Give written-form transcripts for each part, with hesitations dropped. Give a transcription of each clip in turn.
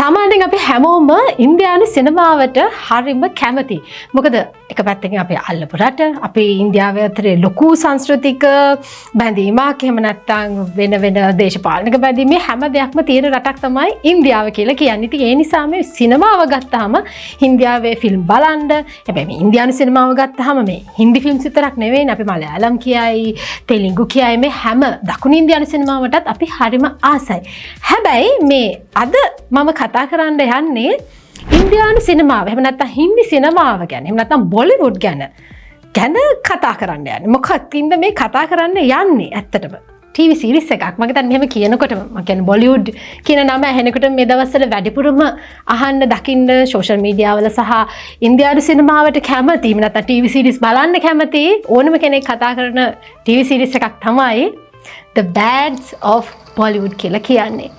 සාමාන්‍යයෙන් අපි හැමෝම ඉන්දියානු සිනමාවට හරිම කැමති. මොකද එක පැත්තකින් අපි අල්ලපු රට, අපි ඉන්දියාව අතරේ ලොකු සංස්කෘතික බැඳීමක්, එහෙම නැත්නම් වෙන වෙන දේශපාලනික බැඳීම් මේ හැම දෙයක්ම තියෙන රටක් තමයි ඉන්දියාව කියලා කියන්නේ. ඉතින් ඒ නිසා මේ සිනමාව ගත්තාම ඉන්දියාවේ ෆිල්ම් බලන්න, හැබැයි මේ ඉන්දියානු සිනමාව ගත්තාම මේ හින්දි ෆිල්ම්ස් විතරක් නෙවෙයිනේ, අපි මලයාලම් කියයි, තෙලිඟු කියයි, මේ හැම දකුණු ඉන්දියානු සිනමාවටත් අපි හරිම ආසයි. හැබැයි මේ අද මම කතා කරන්න යන්නේ ඉන්දියානු සිනමාව, එහෙම නැත්නම් හින්දි සිනමාව ගැන, එහෙම නැත්නම් බොලිවුඩ් ගැන කතා කරන්න යන්නේ. මොකක්ද මේ කතා කරන්න යන්නේ ඇත්තටම? ටීවී සීරීස් එකක්. මම හිතන්නේ මෙහෙම කියනකොටම, මම කියන්නේ බොලිවුඩ් කියන නම ඇහෙනකොට මේ දවස්වල වැඩිපුරම අහන්න දකින්න සෝෂල් මීඩියා වල සහ ඉන්දියානු සිනමාවට කැමති, එහෙම නැත්නම් ටීවී සීරීස් බලන්න කැමති ඕනම කෙනෙක් කතා කරන ටීවී සීරීස් එකක් තමයි The Bads of Bollywood කියලා කියන්නේ.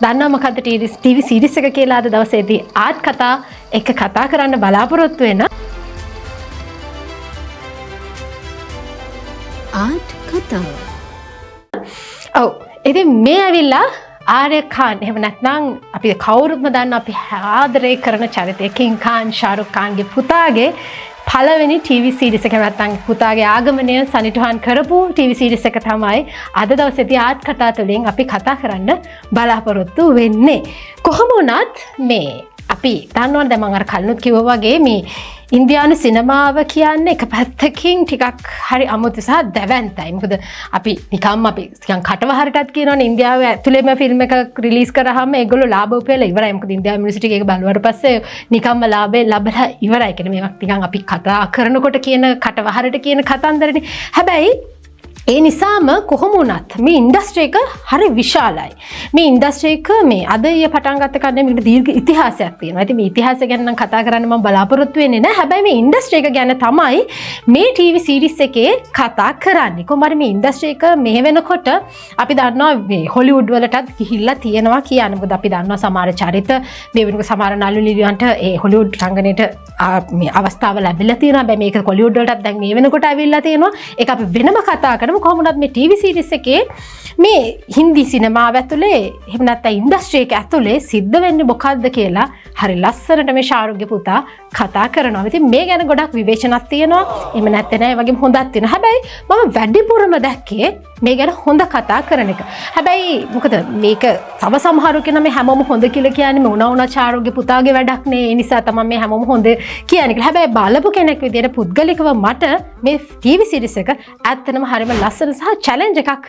දන්නවා මොකද්ද ටීවී සීරීස් එක කියලා? අද දවසේදී ආට් කතා එක කතා කරන්න බලාපොරොත්තු වෙන ආට් කතා. ඔව්, ඉතින් මේ ඇවිල්ලා ආර්ය ખાන්, එහෙම නැත්නම් අපි කවුරුත්ම දන්න අපි ආදරය කරන චරිතය කිං ખાන්, ශාරුක් ખાන්ගේ පුතාගේ පළවෙනි ටීවී සීරීස් එක, නැත්නම් පුතාගේ ආගමනය සනිටුහන් කරපු ටීවී සීරීස් එක තමයි අද දවසේදී ආට් කතා තුළින් අපි කතා කරන්න බලාපොරොත්තු වෙන්නේ. කොහොම වුණත් මේ අපි දන්නවනේ, දැන් මම අර කලිනුත් කිව්වා වගේ මේ ඉන්දියානු සිනමාව කියන්නේ එක පැත්තකින් ටිකක් හරි අමුතු සහ දැවැන්තයි. මොකද අපි නිකම්ම අපි නිකන් කටවහරටත් කියනවනේ, ඉන්දියාව ඇතුළේම ෆිල්ම් එකක් රිලීස් කරාම ඒගොල්ලෝ ලාභ උපයලා ඉවරයි. මොකද ඉන්දියාවේ මිනිස්සු ටික ඒක බලුවට පස්සේ නිකම්ම ලාභේ ලැබලා ඉවරයි. කියන්නේ මේවක් නිකන් අපි කතා කරනකොට කියන කටවහරට කියන කතන්දරනේ. හැබැයි ඒ නිසාම කොහොම වුණත් මේ ඉන්ඩස්ට්‍රි එක හරි විශාලයි. මේ ඉන්ඩස්ට්‍රි එක මේ අද ඊයේ පටන් ගත්ත එකක් නෙමෙයි, මේකට දීර්ඝ ඉතිහාසයක් තියෙනවා. ඉතින් මේ ඉතිහාසය ගැන නම් කතා කරන්න මම බලාපොරොත්තු වෙන්නේ නැහැ. හැබැයි මේ ඉන්ඩස්ට්‍රි එක ගැන තමයි මේ ටීවී සීරීස් එකේ කතා කරන්නේ. කොහොම හරි මේ ඉන්ඩස්ට්‍රි එක මේ වෙනකොට අපි දන්නවා මේ හොලිවුඩ් වලටත් ගිහිල්ලා තියෙනවා කියන්නේ. මොකද අපි දන්නවා සමහර චරිත මේ වෙනකොට සමහර නළු නිළියන්ට ඒ හොලිවුඩ් රංගනයට මේ අවස්ථාව ලැබිලා තියෙනවා. හැබැයි මේක හොලිවුඩ් වලටත් දැන් මේ වෙනකොට ඇවිල්ලා තියෙනවා. ඒක අපි වෙනම කතා කරමු. කොහොම වුණත් මේ ටීවී සීරීස් එකේ මේ හින්දි සිනමාව ඇතුලේ, එහෙම නැත්නම් ඉන්ඩස්ට්‍රි එක ඇතුලේ සිද්ධ වෙන්නේ මොකද්ද කියලා හරි ලස්සනට මේ ශාරුක්ගේ පුතා කතා කරනවා. ඉතින් මේ ගැන ගොඩක් විවේචනක් තියෙනවා. එහෙම නැත්නම් නෑ, ඒ වගේම හොඳක් තියෙනවා. හැබැයි මම වැඩිපුරම දැක්කේ මේ ගැන හොඳ කතා කරන එක. හැබැයි මොකද මේක තව සමහරු කියන මේ හැමෝම හොඳ කියලා කියන්නේ මේ උනා උනා ශාරුක්ගේ පුතාගේ වැඩක් නේ. ඒ නිසා තමයි මේ හැමෝම හොඳ කියන්නේ කියලා. හැබැයි බලපු කෙනෙක් විදියට පුද්ගලිකව මට මේ ටීවී සීරීස් එක ඇත්තටම හරිම ලස්සන සහ චැලෙන්ජ් එකක්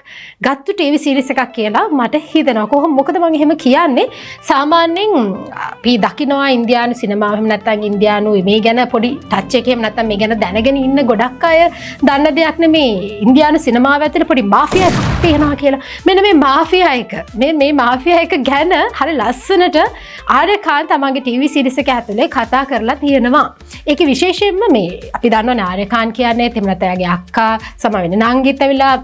ගත්තු ටීවී සීරීස් එකක් කියලා මට හිතෙනවා. කොහොම මොකද මම එහෙම කියන්නේ? සාමාන්‍යයෙන් අපි දකිනවා ඉන්දියානු සිනමාව, එහෙම නැත්නම් ඉන්දියානු මේ ගැන පොඩි ටච් එකක්, එහෙම නැත්නම් මේ ගැන දැනගෙන ඉන්න ගොඩක් අය දන්න දෙයක් නෙමේ, ඉන්දියානු සිනමාව ඇතුලේ පොඩි මාෆියා එකක් තියෙනවා කියලා. මෙන්න මේ මාෆියා එක, මේ මේ මාෆියා එක ගැන හරි ලස්සනට ආර්ය ખાන් තමන්ගේ ටීවී සීරීස් එක ඇතුලේ කතා කරලා තියෙනවා. ඒකේ විශේෂයෙන්ම මේ අපි දන්නවනේ ආර්ය ખાන් කියන්නේ, එහෙම නැත්නම් එයාගේ අක්කා සම වෙන නංගිත් ඇවිල්ලා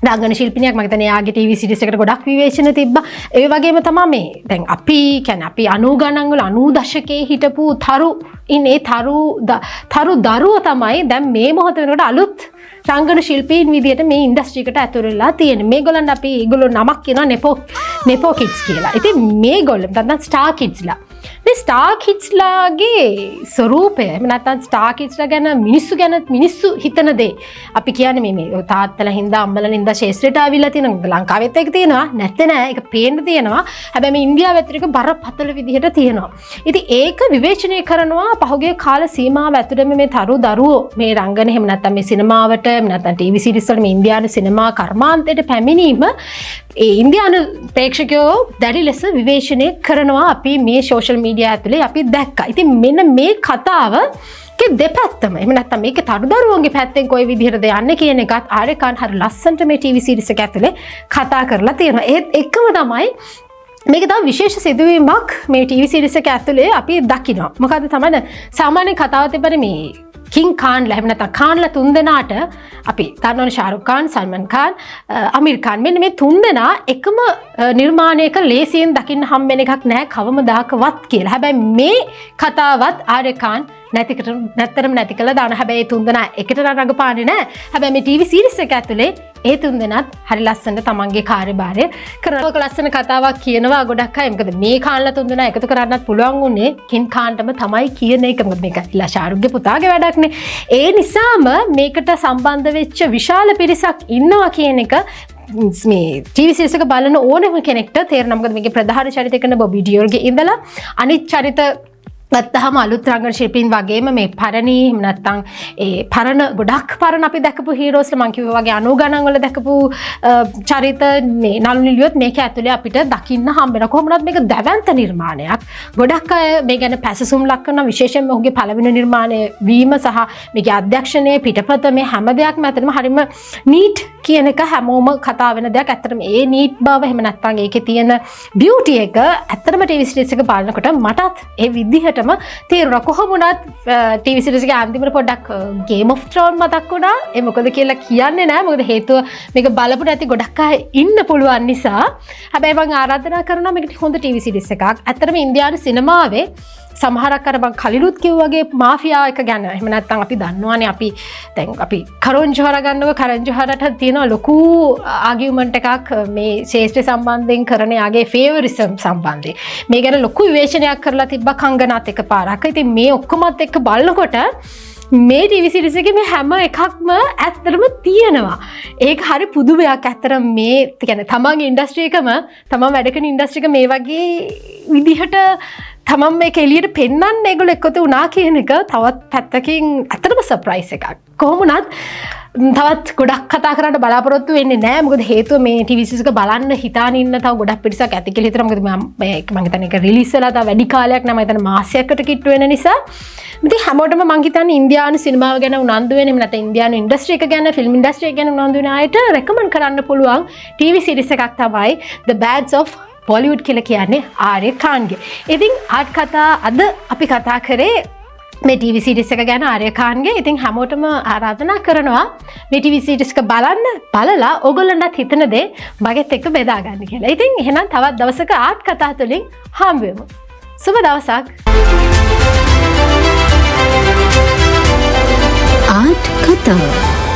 රංගන ශිල්පිනියක්. මම හිතන්නේ එයාගේ ටීවී සීරීස් එකට ගොඩක් විවේචන තිබ්බා. ඒ වගේම තමයි මේ දැන් අපි කියන්නේ අපි 90 ගණන් වල 90 දශකයේ හිටපු තරු ඉන්නේ තරු දරුවෝ තමයි දැන් මේ මොහොත වෙනකොට අලුත් රංගන ශිල්පීන් විදියට මේ ඉන්ඩස්ට්‍රි එකට ඇතුල් වෙලා තියෙන්නේ. මේගොල්ලන් අපි ඒගොල්ලෝ නමක් කියනවා නෙපෝ කිඩ්ස් කියලා. ඉතින් මේගොල්ලෝ නැත්නම් ස්ටාර් කිඩ්ස්ලා. මේ ස්ටාර් කිඩ්ස්ලාගේ ස්වරූපය, එහෙම නැත්නම් ස්ටාර් කිඩ්ස්ලා ගැන මිනිස්සු ගැන මිනිස්සු හිතන දේ අපි කියන්නේ මේ මේ තාත්තලා හින්දා අම්මලා හින්දා ශේෂ්ත්‍රයට ආවිල්ලා තියෙනවා. මොකද ලංකාවෙත් ඒක තියෙනවා. නැත්තේ නෑ. ඒක පේන්න තියෙනවා. හැබැයි මේ ඉන්දියාව ඇතුළේ ඒක බරපතල විදිහට තියෙනවා. ඉතින් ඒක විවේචනය කරනවා පහුගිය කාල සීමාව ඇතුළේම මේ තරු දරුවෝ මේ රංගන, එහෙම නැත්නම් මේ සිනමාවට, එහෙම නැත්නම් ටීවී සීරීස් වල මේ ඉන්දියානු සිනමා කර්මාන්තයට පැමිණීම ඒ ඉන්දියානු ප්‍රේක්ෂකයෝ දැඩි ලෙස විවේචනය කරනවා අපි මේ සෝෂල් මීඩියා ඇතුලේ අපි දැක්කා. ඉතින් මෙන්න මේ කතාව දෙපැත්තම, එහෙම නැත්නම් මේකේ තරු දරුවන්ගේ පැත්තෙන් කොයි විදිහටද යන්නේ කියන එකත් ආර්ය ખાන් හරි ලස්සනට මේ ටීවී සීරීස් එක ඇතුලේ කතා කරලා තියෙනවා. ඒත් එක්කම තමයි මේක තව විශේෂ සිදුවීමක් මේ ටීවී සීරීස් එක ඇතුලේ අපි දකිනවා. මොකද්ද තමයි සාමාන්‍ය කතාව තිබ්බනේ මේ කිං ખાන්ලා, එහෙම නැත්නම් ખાන්ලා තුන්දෙනාට අපි දන්නවනේ ශාරුක් ખાන්, සල්මාන් ખાන්, අමීර් ખાන්, මෙන්න මේ තුන්දෙනා එකම නිර්මාණයක ලේසියෙන් දකින්න හම්බෙන එකක් නෑ කවමදාකවත් කියලා. හැබැයි මේ කතාවත් ආර්ය ખાන් නැති කර නැත්තරම නැති කළා දාන. හැබැයි ඒ තුන් දෙනා එකට රඟපාන්නේ නෑ. හැබැයි මේ ටීවී සීරීස් එක ඇතුලේ ඒ තුන් දෙනාත් හරි ලස්සනට තමන්ගේ කාර්යභාරය කරනවා. ඔක ලස්සන කතාවක් කියනවා ගොඩක් අය. මොකද මේ කාන්ලා තුන් දෙනා එකතු කරන්නත් පුළුවන් වුණේ කින් කාන්ටම තමයි කියන එක. මොකද මේක ඇවිල්ලා ශාරුක්ගේ පුතාගේ වැඩක්නේ. ඒ නිසාම මේකට සම්බන්ධ වෙච්ච විශාල පිරිසක් ඉන්නවා කියන එක මේ ටීවී සීරීස් එක බලන ඕනම කෙනෙක්ට තේරෙනවා. මොකද මේකේ ප්‍රධාන චරිතය කරන බොබි ඩියෝල්ගේ ඉඳලා අනිත් චරිත ගත්තහම අලුත් රංගන ශිල්පීන් වගේම මේ පරණි, එහෙම නැත්නම් ඒ පරණ, ගොඩක් පරණ අපි දැකපු හීරෝස්ලා, මං කිව්වා වගේ 90 ගණන් වල දැකපු චරිත, මේ නළු නිළියොත් මේක ඇතුලේ අපිට දකින්න හම්බ වෙනවා. කොහොම වුණත් මේක දැවැන්ත නිර්මාණයක්. ගොඩක් අය මේ ගැන පැසසුම් ලක් කරනවා. විශේෂයෙන්ම ඔහුගේ පළවෙනි නිර්මාණය වීම සහ මේකේ අධ්‍යක්ෂණය, පිටපත, මේ හැම දෙයක්ම ඇත්තටම හරිම නීට් කියන එක හැමෝම කතා වෙන දෙයක්. ඇත්තටම ඒ නීට් බව, එහෙම නැත්නම් ඒකේ තියෙන බියුටි එක ඇත්තටම ටීවී සීරීස් එක බලනකොට මටත් ඒ විදිහටම තේරුණා. කොහොම වුණත් ටීවී සීරීස් එකේ අන්තිමට පොඩ්ඩක් Game of Thrones මතක් වුණා. ඒ මොකද කියලා කියන්නේ නෑ. මොකද හේතුව මේක බලපු නැති ගොඩක් අය ඉන්න පුළුවන් නිසා. හැබැයි මං ආරාධනා කරනවා, මේක හොඳ ටීවී සීරීස් එකක්. ඇත්තටම ඉන්දියානු සිනමාවේ සමහරක් අර මං කලිනුත් කිව්වා වගේ මාෆියා එක ගැන, එහෙම නැත්නම් අපි දන්නවානේ, අපි දැන් අපි කරන් ජොහර ගන්නකො, කරන් ජොහරට තියෙන ලොකු ආගියුමන්ට් එකක් මේ ක්ෂේත්‍රය සම්බන්ධයෙන් කරන යාගේ ෆේවරිසම් සම්බන්ධයෙන්. මේ ගැන ලොකු විවේචනයක් කරලා තිබ්බා කංගනාත් එක පාරක්. ඉතින් මේ ඔක්කොමත් එක්ක බලනකොට මේ ටීවී සීරීස් එකේ මේ හැම එකක්ම ඇත්තටම තියෙනවා. ඒක හරි පුදුමයක් ඇත්තටම. මේ කියන්නේ තමන්ගේ ඉන්ඩස්ට්‍රි එකම, තමන් වැඩ කරන ඉන්ඩස්ට්‍රි එක මේ වගේ විදිහට තමන් මේක එළියට පෙන්වන්න ඒගොල්ලෝ එකතු වුණා කියන එක තවත් පැත්තකින් ඇත්තටම සර්ප්‍රයිස් එකක්. කොහොම වුණත් තවත් ගොඩක් කතා කරන්න බලාපොරොත්තු වෙන්නේ නෑ. මොකද හේතුව මේ ටීවී සීරීස් එක බලන්න හිතාන ඉන්න තව ගොඩක් පිරිසක් ඇති කියලා හිතනවා. මොකද මම මේ මං හිතන්නේ ඒක රිලීස් වෙලා තව වැඩි කාලයක් නෑ, මං හිතන්නේ මාසයකට කිට්ටු වෙන නිසා. ඉතින් හැමෝටම මං හිතන්නේ ඉන්දියානු සිනමාව ගැන උනන්දු වෙන, එහෙම නැත්නම් ඉන්දියානු ඉන්ඩස්ට්‍රි එක ගැන, ෆිල්ම් ඉන්ඩස්ට්‍රි එක ගැන උනන්දු වෙන අයට රෙකමන්ඩ් කරන්න පුළුවන් ටීවී සීරීස් එකක් තමයි The Bads of Bollywood කියලා කියන්නේ ආර්ය ඛාන්ගේ. ඉතින් ආර්ට් කතා අද අපි කතා කරේ මේ ටීවී සීරීස් එක ගැන, ආර්ය ඛාන්ගේ. ඉතින් හැමෝටම ආරාධනා කරනවා මේ ටීවී සීරීස් එක බලන්න, බලලා ඕගොල්ලන්ටත් හිතන දේ මගෙත් එක්ක බෙදා ගන්න කියලා. ඉතින් එහෙනම් තවත් දවසක ආර්ට් කතා තුලින් හම්බ වෙමු. සුබ දවසක්. ආර්ට් කතා.